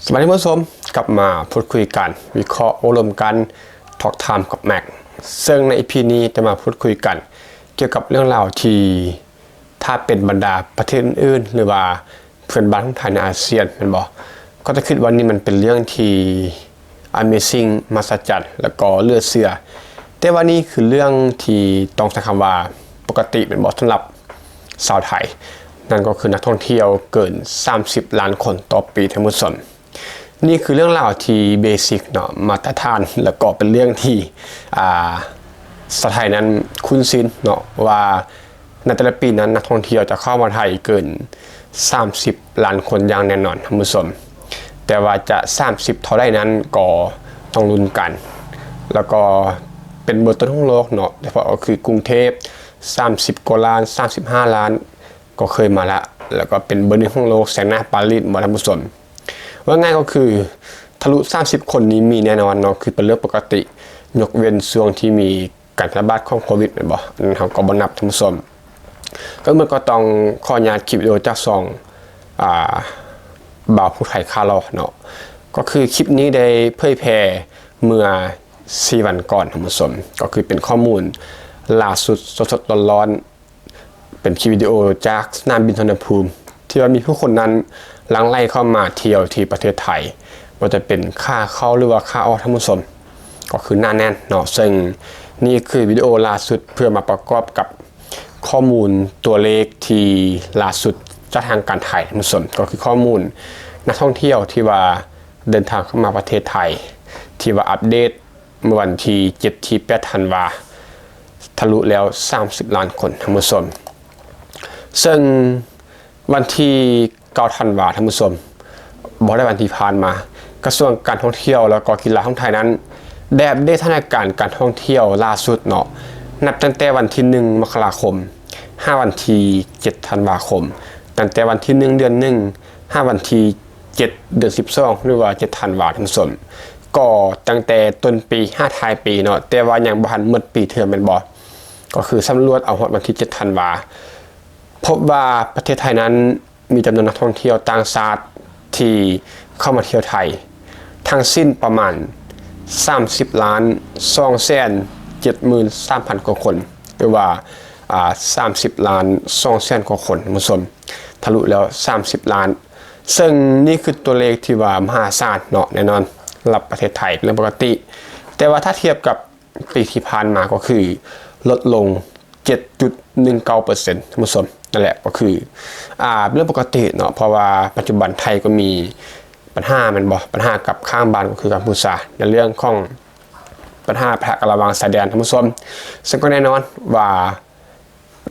ສະບາຍດີທ່ານຜູ້ຊົມ, ກັບມາພູດຄຸຍກັນ, ວິເຄາະໂອ້ລົມກັນ, Talk Time ກັບແມັກ. ເຊິ່ງໃນອີພີນີ້ຈະມາພູດຄຸຍກັນກ່ຽວກັບເລື່ອງລາວທີ່ ຖ້າເປັນບັນດາປະເທດອື່ນໆ ຫຼືວ່າເພື່ອນບ້ານຂອງໄທໃນອາຊຽນແມ່ນບໍ່, ກໍຈະຄິດວ່ານີ້ມັນເປັນເລື່ອງທີ່ Amazing ມະຫັດສະຈັນ ແລ້ວກໍເຫຼືອເຊື່ອ. ແຕ່ວ່ານີ້ຄືເລື່ອງທີ່ຕ້ອງໃຊ້ຄຳວ່າປົກກະຕິແມ່ນບໍ່ ສຳລັບຊາວໄທ, ນັ້ນກໍຄືນັກທ່ອງທ່ຽວເກີນສາມສິບລ້ານຄົນຕໍ່ປີ ທ່ານຜູ້ຊົມ. ນີ້ຄືເລື່ອງລາວທີ່ເບສິກເນາະ ມາດຕະຖານ ແລ້ວກໍເປັນເລື່ອງທີ່ ອ່າ ຊາວໄທນັ້ນຄຸ້ນຊິນເນາະ ວ່າໃນແຕ່ລະປີນັ້ນນັກທ່ອງທ່ຽວຈະເຂົ້າມາໄທເກີນສາມສິບລ້ານຄົນຢ່າງແນ່ນອນ ທ່ານຜູ້ຊົມ. ແຕ່ວ່າຈະສາມສິບເທົ່າໃດນັ້ນກໍຕ້ອງລຸ້ນກັນ. ແລ້ວກໍເປັນເບີຕົ້ນຂອງໂລກເນາະ, ໂດຍສະເພາະກໍຄືກຸງເທບ ສາມສິບກວ່າລ້ານ ສາມສິບຫ້າລ້ານ ກໍເຄີຍມາລະ, ແລ້ວກໍເປັນເບີໜຶ່ງຂອງໂລກ ແຊງໜ້າປາຣີເນາະ ທ່ານຜູ້ຊົມ. ເວົ້າງ່າຍກໍຄືທະລຸສາມສິບຄົນນີ້ມີແນ່ນອນເນາະ, ຄືເປັນເລື່ອງປົກກະຕິ, ຍົກເວັ້ນຊ່ວງທີ່ມີການລະບາດຂອງໂຄວິດແມ່ນບໍ່? ອັນນັ້ນເຮົາກໍບໍ່ນັບ ທ່ານຜູ້ຊົມ. ກໍມັນກໍຕ້ອງຂໍອະນຸຍາດຄລິບວິດີໂອຈາກຊ່ອງ ອ່າ ບ່າວຜູ້ໄທຂາຫຼໍ່ເນາະ, ກໍຄືຄລິບນີ້ໄດ້ເຜີຍແຜ່ເມື່ອສີ່ວັນກ່ອນ ທ່ານຜູ້ຊົມ, ກໍຄືເປັນຂໍ້ມູນລ່າສຸດ ສົດໆ ຮ້ອນໆ ເປັນຄລິບວິດີໂອຈາກສະໜາມບິນສຸວັນນະພູມ ທີ່ວ່າມີຜູ້ຄົນນັ້ນຫຼັ່ງໄຫຼເຂົ້າມາທ່ຽວທີ່ປະເທດໄທ, ບໍ່ວ່າຈະເປັນຂາເຂົ້າ ຫຼືວ່າຂາອອກ ທ່ານຜູ້ຊົມ, ກໍຄືໜາແໜ້ນເນາະ. ເຊິ່ງນີ້ຄືວິດີໂອລ່າສຸດເພື່ອມາປະກອບກັບຂໍ້ມູນຕົວເລກທີ່ລ່າສຸດຈາກທາງການໄທ ທ່ານຜູ້ຊົມ, ກໍຄືຂໍ້ມູນນັກທ່ອງທ່ຽວທີ່ວ່າເດີນທາງເຂົ້າມາປະເທດໄທ ທີ່ວ່າອັບເດດ ເມື່ອວັນທີເຈັດ ທີແປດທັນວາ ທະລຸແລ້ວສາມສິບລ້ານຄົນ ທ່ານຜູ້ຊົມ. ເຊິ່ງວັນທີເກົ້າທັນວາ ທ່ານຜູ້ຊົມ, ບໍ່ໄດ້ວັນທີ່ຜ່ານມາ, ກະຊວງການທ່ອງທ່ຽວ ແລ້ວກໍກິລາຂອງໄທນັ້ນ ໄດ້ອັບເດດສະຖານະການການທ່ອງທ່ຽວລ່າສຸດເນາະ, ນັບຕັ້ງແຕ່ວັນທີໜຶ່ງ ມະກະລາຄົມ ຫາວັນທີເຈັດ ທັນວາຄົມ, ຕັ້ງແຕ່ວັນທີໜຶ່ງ ເດືອນໜຶ່ງ ຫາວັນທີເຈັດ ເດືອນສິບສອງ ຫຼືວ່າເຈັດທັນວາ ທ່ານຜູ້ຊົມ, ກໍຕັ້ງແຕ່ຕົ້ນປີຫາທ້າຍປີເນາະ, ແຕ່ວ່າຍັງບໍ່ທັນໝົດປີເທື່ອແມ່ນບໍ່? ກໍຄືສຳຫຼວດເອົາຮອດວັນທີເຈັດທັນວາ, ພົບວ່າປະເທດໄທນັ້ນມີຈຳນວນນັກທ່ອງທ່ຽວຕ່າງຊາດທີ່ເຂົ້າມາທ່ຽວໄທທັງສິ້ນປະມານສາມສິບລ້ານສອງແສນເຈັດໝື່ນສາມພັນກວ່າຄົນ, ຫຼືວ່າ ອ່າ ສາມສິບລ້ານສອງແສນກວ່າຄົນ ທ່ານຜູ້ຊົມ, ທະລຸແລ້ວສາມສິບລ້ານ. ເຊິ່ງນີ້ຄືຕົວເລກທີ່ວ່າມະຫາສານເນາະ, ແນ່ນອນສຳລັບປະເທດໄທເປັນເລື່ອງປົກກະຕິ, ແຕ່ວ່າຖ້າທຽບກັບປີທີ່ຜ່ານມາກໍຄືລົດລົງເຈັດຈຸດໜຶ່ງເກົ້າເປີເຊັນ ທ່ານຜູ້ຊົມ. ນັ້ນແຫຼະ ກໍຄື ອ່າ ເປັນເລື່ອງປົກກະຕິເນາະ, ເພາະວ່າປັດຈຸບັນໄທກໍມີບັນຫາແມ່ນບໍ່, ບັນຫາກັບຂ້າງບ້ານກໍຄືກຳປູເຈຍ ໃນເລື່ອງຂອງ ບັນຫາປະທະກັນລະຫວ່າງຊາຍແດນ ທ່ານຜູ້ຊົມ, ເຊິ່ງກໍແນ່ນອນວ່າ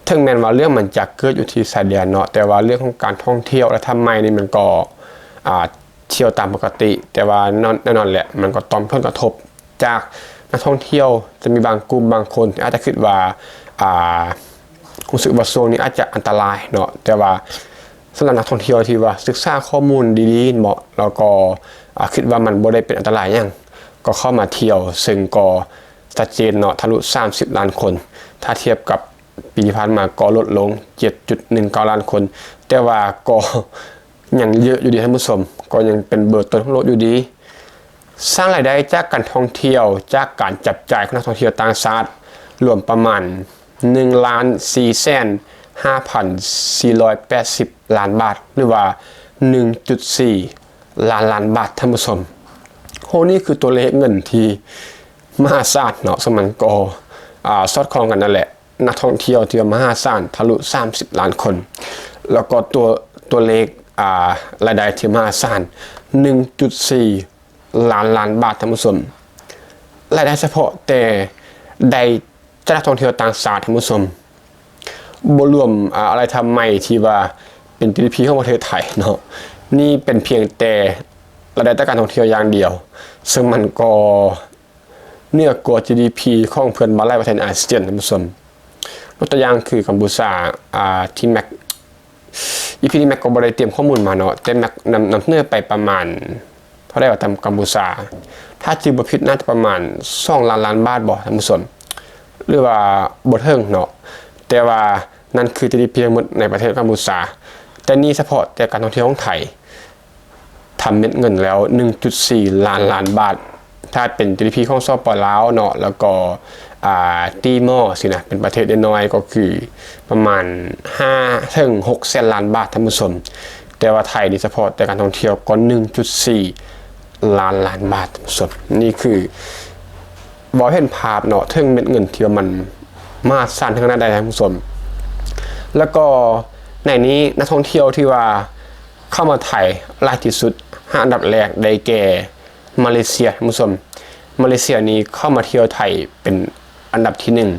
ເຖິງແມ່ນວ່າເລື່ອງມັນຈະເກີດຢູ່ທີ່ຊາຍແດນເນາະ, ແຕ່ວ່າເລື່ອງຂອງການທ່ອງທ່ຽວ ແລະ ທຳໄມນີ້ມັນກໍ ອ່າ ທ່ຽວຕາມປົກກະຕິ, ແຕ່ວ່າແນ່ນອນແຫຼະ ມັນກໍຕ້ອງມີຜົນກະທົບຈາກນັກທ່ອງທ່ຽວ, ຈະມີບາງກຸ່ມບາງຄົນທີ່ອາດຈະຄິດວ່າ ອ່າ ຮູ້ສຶກວ່າຊ່ວງນີ້ອາດຈະອັນຕະລາຍເນາະ, ແຕ່ວ່າສຳລັບນັກທ່ອງທ່ຽວທີ່ວ່າສຶກສາຂໍ້ມູນດີໆເນາະ, ແລ້ວກໍ ອ່າ ຄິດວ່າມັນບໍ່ໄດ້ເປັນອັນຕະລາຍຫຍັງ ກໍເຂົ້າມາທ່ຽວ, ເຊິ່ງກໍຊັດເຈນເນາະ, ທະລຸສາມສິບລ້ານຄົນ, ຖ້າທຽບກັບປີທີ່ຜ່ານມາກໍລົດລົງເຈັດຈຸດໜຶ່ງເກົ້າລ້ານຄົນ, ແຕ່ວ່າກໍຍັງເຍອະຢູ່ເດທ່ານຜູ້ຊົມ, ກໍຍັງເປັນເບີຕົ້ນຂອງໂລກຢູ່ດີ. ສ້າງລາຍໄດ້ຈາກການທ່ອງທ່ຽວ, ຈາກການຈັບຈ່າຍຂອງນັກທ່ອງທ່ຽວຕ່າງຊາດ ລວມປະມານໜຶ່ງລ້ານສີ່ແສນຫ້າພັນສີ່ຮ້ອຍແປດສິບລ້ານບາດ ຫຼືວ່າໜຶ່ງຈຸດສີ່ລ້ານລ້ານບາດ ທ່ານຜູ້ຊົມ. ໂຫ ນີ້ຄືຕົວເລກເງິນທີ່ມະຫາສານເນາະ, ສະມັນກໍ ອ່າ ສອດຄ່ອງກັນນັ້ນແຫຼະ, ນັກທ່ອງທ່ຽວທີ່ວ່າມະຫາສານ ທະລຸສາມສິບລ້ານຄົນ, ແລ້ວກໍຕົວ ຕົວເລກ ອ່າ ລາຍໄດ້ທີ່ມະຫາສານ ໜຶ່ງຈຸດສີ່ລ້ານລ້ານບາດ ທ່ານຜູ້ຊົມ. ລາຍໄດ້ສະເພາະແຕ່ໄດ້ຈາກນັກທ່ອງທ່ຽວຕ່າງຊາດ ທ່ານຜູ້ຊົມ, ບໍ່ລວມ ອາ ອາໄລທຳໄມທີ່ວ່າເປັນ ຈີດີພີ ຂອງປະເທດໄທເນາະ, ນີ້ເປັນພຽງແຕ່ລາຍໄດ້ຈາກການທ່ອງທ່ຽວຢ່າງດຽວ, ເຊິ່ງມັນກໍເໜືອກວ່າ ຈີດີພີ ຂອງເພື່ອນບ້ານຫຼາຍປະເທດໃນອາຊຽນ ທ່ານຜູ້ຊົມ. ຍົກຕົວຢ່າງຄືກຳປູເຈຍ, ອາ ທີ່ແມັກ ອີພີນີ້ແມັກກໍບໍ່ໄດ້ຕຽມຂໍ້ມູນມາເນາະ, ແຕ່ແມັກນຳ ນຳສະເໜີໄປປະມານເທົ່າໃດວ່າ ຕາມກຳປູເຈຍ, ຖ້າຈື່ບໍ່ຜິດໜ້າຈະປະມານສອງລ້ານລ້ານບາດບໍ ທ່ານຜູ້ຊົມ, ຫຼືວ່າບໍ່ເຖິງເນາະ, ແຕ່ວ່ານັ້ນຄື ຈີດີພີ ທັງໝົດໃນປະເທດກຳປູເຈຍ, ແຕ່ນີ້ສະເພາະແຕ່ການທ່ອງທ່ຽວຂອງໄທ. ທຳເມັດເງິນແລ້ວ ໜຶ່ງຈຸດສີ່ລ້ານລ້ານບາດ. ຖ້າເປັນ ຈີດີພີ ຂອງ ສປປ ລາວເນາະ ແລ້ວກໍ ອ່າ ຕີມໍຊີ້ນະ ເປັນປະເທດນ້ອຍໆ ກໍຄືປະມານຫ້າເຖິງຫົກແສນລ້ານບາດ ທ່ານຜູ້ຊົມ. ແຕ່ວ່າໄທນີ້ ສະເພາະແຕ່ການທ່ອງທ່ຽວກໍ ໜຶ່ງຈຸດສີ່ລ້ານລ້ານບາດ ທ່ານຜູ້ຊົມ. ນີ້ຄື ເວົ້າເຫັນພາບເນາະ ເຖິງເມັດເງິນທີ່ວ່າມັນມະຫາສານເຖິງຂະໜາດໃດ ທ່ານຜູ້ຊົມ. ແລ້ວກໍໃນນີ້ ນັກທ່ອງທ່ຽວທີ່ວ່າເຂົ້າມາໄທຫຼາຍທີ່ສຸດ ຫ້າອັນດັບແລກໄດ້ແກ່ມາເລເຊຍ ທ່ານຜູ້ຊົມ. ມາເລເຊຍນີ້ເຂົ້າມາທ່ຽວໄທເປັນອັນດັບທີໜຶ່ງ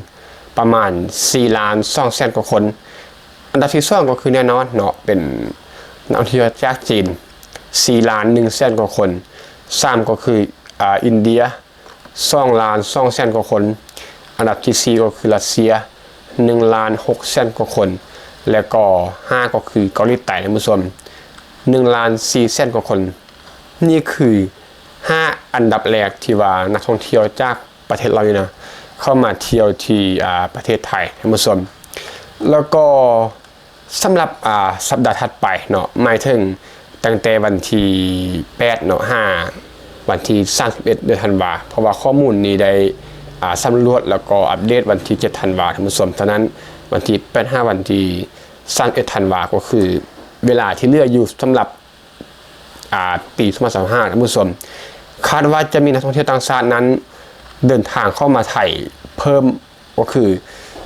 ປະມານສີ່ລ້ານສອງແສນກວ່າຄົນ. ອັນດັບທີສອງກໍຄືແນ່ນອນເນາະ ເປັນນັກທ່ອງທ່ຽວຈາກຈີນ ສີ່ລ້ານໜຶ່ງແສນກວ່າຄົນ. ສາມກໍຄື ອາ ອິນເດຍ ສອງລ້ານສອງແສນກວ່າຄົນ. ອັນດັບທີສີ່ກໍຄືຣັດເຊຍ ໜຶ່ງລ້ານຫົກແສນກວ່າຄົນ ແລະກໍຫ້າກໍຄືເກົາຫຼີໃຕ້ ທ່ານຜູ້ຊົມ ໜຶ່ງລ້ານສີ່ແສນກວ່າຄົນ. ນີ້ຄືຫ້າອັນດັບແລກທີ່ວ່ານັກທ່ອງທ່ຽວຈາກປະເທດລາວນີ້ນະ ເຂົ້າມາທ່ຽວທີ່ ອາ ປະເທດໄທ ທ່ານຜູ້ຊົມ. ແລ້ວກໍ ສຳລັບ ອາ ສັບດາຖັດໄປເນາະ ໝາຍເຖິງຕັ້ງແຕ່ວັນທີແປດເນາະ ຫາວັນທີສາມສິບເອັດ ເດືອນທັນວາ ເພາະວ່າຂໍ້ມູນນີ້ໄດ້ ອາ ສຳຫຼວດ ແລ້ວກໍອັບເດດວັນທີເຈັດທັນວາ ທ່ານຜູ້ຊົມ. ສະນັ້ນ ວັນທີແປດຫາວັນທີສາມສິບເອັດທັນວາ ກໍຄືເວລາທີ່ເຫຼືອຢູ່ສຳລັບ ອາ ປີສອງພັນຊາວຫ້າ ທ່ານຜູ້ຊົມ ຄາດວ່າຈະມີນັກທ່ອງທ່ຽວຕ່າງຊາດນັ້ນເດີນທາງເຂົ້າມາໄທເພີ່ມ ກໍຄື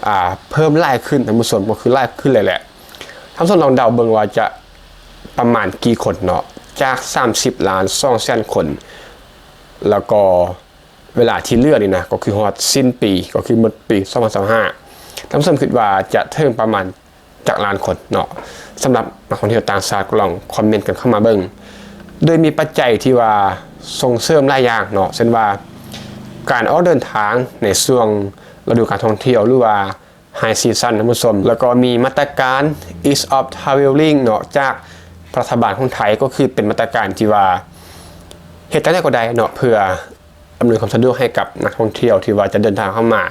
ອາ ເພີ່ມຫຼາຍຂຶ້ນ ທ່ານຜູ້ຊົມ ກໍຄືຫຼາຍຂຶ້ນເລີຍແຫຼະ. ທ່ານຜູ້ຊົມລອງເດົາເບິ່ງວ່າຈະປະມານກີ່ຄົນເນາະ ຈາກສາມສິບລ້ານສອງແສນຄົນ ແລ້ວກໍເວລາທີ່ເຫຼືອນີ້ນະ ກໍຄືຮອດສິ້ນປີ ກໍຄືໝົດປີສອງພັນຊາວຫ້າ ທ່ານຜູ້ຊົມຄິດວ່າຈະເຖິງປະມານ ຈັກລ້ານຄົນເນາະ. ສຳລັບນັກທ່ອງທ່ຽວຕ່າງຊາດ ກໍລອງຄອມເມັນກັນເຂົ້າມາເບິ່ງ. ໂດຍມີປັດໄຈທີ່ວ່າສົ່ງເສີມຫຼາຍຢ່າງເນາະ ເຊັ່ນວ່າ ການອອກເດີນທາງໃນຊ່ວງລະດູການທ່ອງທ່ຽວ ຫຼືວ່າ High Season ທ່ານຜູ້ຊົມ ແລ້ວກໍມີມາດຕະການ Ease of Travelling ເນາະ ຈາກລັດຖະບານຂອງໄທ ກໍຄືເປັນມາດຕະການທີ່ວ່າເຮັດຈັ່ງໃດກໍໄດ້ເນາະ ເພື່ອອຳນວຍຄວາມສະດວກໃຫ້ກັບນັກທ່ອງທ່ຽວທີ່ວ່າຈະເດີນທາງເຂົ້າມາ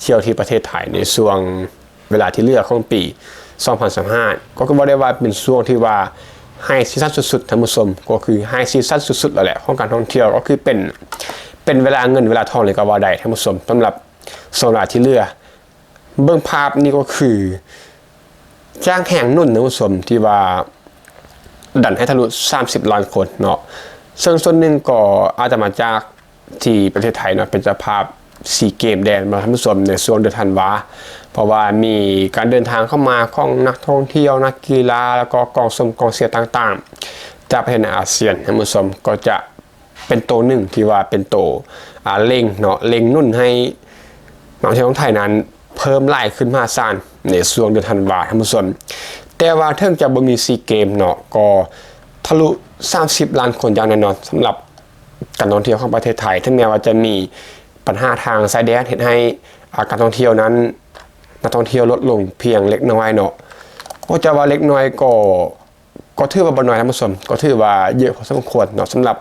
ທ່ຽວທີ່ປະເທດໄທໃນຊ່ວງ ເວລາທີ່ເຫຼືອຂອງປີສອງພັນຊາວຫ້າ ກໍຄືເວົ້າໄດ້ວ່າເປັນຊ່ວງທີ່ວ່າ High Season ສຸດໆ ທ່ານຜູ້ຊົມ ກໍຄື High Season ສຸດໆ ແລ້ວແຫຼະ ຂອງການທ່ອງທ່ຽວ ກໍຄືເປັນ ເປັນເວລາເງິນເວລາທອງເລີຍກໍວ່າໄດ້ ທ່ານຜູ້ຊົມ. ສຳລັບຊ່ວງເວລາທີ່ເຫຼືອ ເບິ່ງພາບນີ້ກໍຄື ຈ້າງແຮງໜູນ ທ່ານຜູ້ຊົມ ທີ່ວ່າດັນໃຫ້ທະລຸສາມສິບລ້ານຄົນເນາະ ເຊິ່ງສ່ວນໜຶ່ງກໍອາດຈະມາຈາກ ທີ່ປະເທດໄທເນາະ ເປັນເຈົ້າພາບຊີເກມແດ່ ທ່ານຜູ້ຊົມ ໃນຊ່ວງເດືອນທັນວາ ເພາະວ່າມີການເດີນທາງເຂົ້າມາຂອງນັກທ່ອງທ່ຽວ ນັກກິລາ ແລ້ວກໍກອງຊົມກອງເຊຍຕ່າງໆ ຈາກປະເທດໃນອາຊຽນ ທ່ານຜູ້ຊົມ ກໍຈະເປັນໂຕໜຶ່ງທີ່ວ່າເປັນໂຕ ອາ ເລັ່ງເນາະ ເລັ່ງໜູນໃຫ້ນັກທ່ອງທ່ຽວຂອງໄທນັ້ນເພີ່ມຫຼາຍຂຶ້ນມະຫາສານໃນຊ່ວງເດືອນທັນວາ ທ່ານຜູ້ຊົມ. ແຕ່ວ່າເຖິງຈະບໍ່ມີຊີເກມເນາະ ກໍທະລຸສາມສິບລ້ານຄົນຢ່າງແນ່ນອນ ສຳລັບ ການທ່ອງທ່ຽວຂອງປະເທດໄທ ເຖິງແມ່ນວ່າຈະມີບັນຫາທາງຊາຍແດນເຮັດໃຫ້ ອາ ການທ່ອງທ່ຽວນັ້ນ ນັກທ່ອງທ່ຽວລົດລົງພຽງເລັກນ້ອຍເນາະ. ໂອ້ ຈະວ່າເລັກນ້ອຍກໍ ກໍຖືວ່າບໍ່ນ້ອຍ ທ່ານຜູ້ຊົມ ກໍຖືວ່າເຍອະພໍສົມຄວນເນາະ ສຳລັບ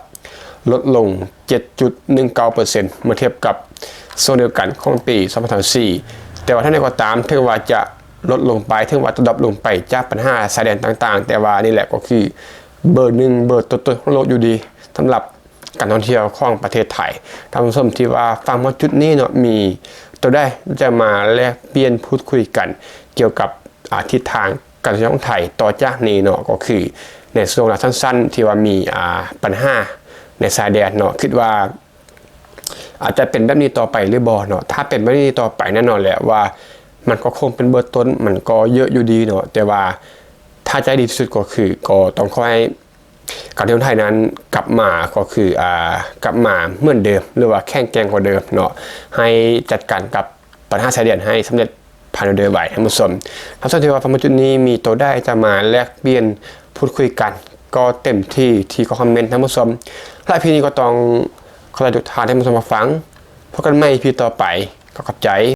ລົດລົງເຈັດຈຸດໜຶ່ງເກົ້າເປີເຊັນ ເມື່ອທຽບກັບຊ່ວງດຽວກັນຂອງປີສອງພັນຊາວສີ່. ແຕ່ວ່າເຖິງໃດກໍຕາມ ເຖິງວ່າຈະລົດລົງໄປ ເຖິງວ່າຈະດຣອບລົງໄປຈາກບັນຫາຊາຍແດນຕ່າງໆ ແຕ່ວ່ານີ້ແຫຼະກໍຄືເບີໜຶ່ງ ເບີຕົ້ນໆຂອງໂລກຢູ່ດີ ສຳລັບ ການທ່ອງທ່ຽວຂອງປະເທດໄທ. ທ່ານຜູ້ຊົມທີ່ວ່າຟັງມາຈຸດນີ້ເນາະ ມີໂຕໃດຈະມາແລກປ່ຽນພູດຄຸຍກັນກ່ຽວກັບ ອາ ທິດທາງການທ່ອງທ່ຽວຂອງໄທຕໍ່ຈາກນີ້ເນາະ ກໍຄືໃນຊ່ວງເວລາສັ້ນໆ ທີ່ວ່າມີ ອາ ບັນຫາໃນຊາຍແດນເນາະ ຄິດວ່າອາດຈະເປັນແບບນີ້ຕໍ່ໄປຫຼືບໍ່ເນາະ. ຖ້າເປັນແບບນີ້ຕໍ່ໄປ ແນ່ນອນແຫຼະວ່າມັນກໍຄົງເປັນເບີຕົ້ນ ມັນກໍເຍອະຢູ່ດີເນາະ ແຕ່ວ່າຖ້າຈະໃຫ້ດີທີ່ສຸດກໍຄື ກໍຕ້ອງຂໍໃຫ້ ການທ່ອງທ່ຽວໄທນັ້ນກັບມາ ກໍຄື ອາ ກັບມາເໝືອນເດີມ ຫຼືວ່າແຂງແກ່ງກວ່າເດີມເນາະ ໃຫ້ຈັດການກັບບັນຫາຊາຍແດນໃຫ້ສຳເລັດພາຍໃນໂດຍໄວ ທ່ານຜູ້ຊົມ. ທ່ານຜູ້ຊົມທີ່ວ່າຟັງມາຈຸດນີ້ ມີໂຕໃດຈະມາແລກປ່ຽນພູດຄຸຍກັນ ກໍເຕັມທີ່ທີ່ຄອມເມັນ ທ່ານຜູ້ຊົມ. ແລະ ອີພີນີ້ກໍຕ້ອງຂໍລາທຸກທ່ານ ທ່ານຜູ້ຊົມມາຟັງ. ພົບກັນໃໝ່ ອີພີຕໍ່ໄປ. ກໍຂອບໃຈ.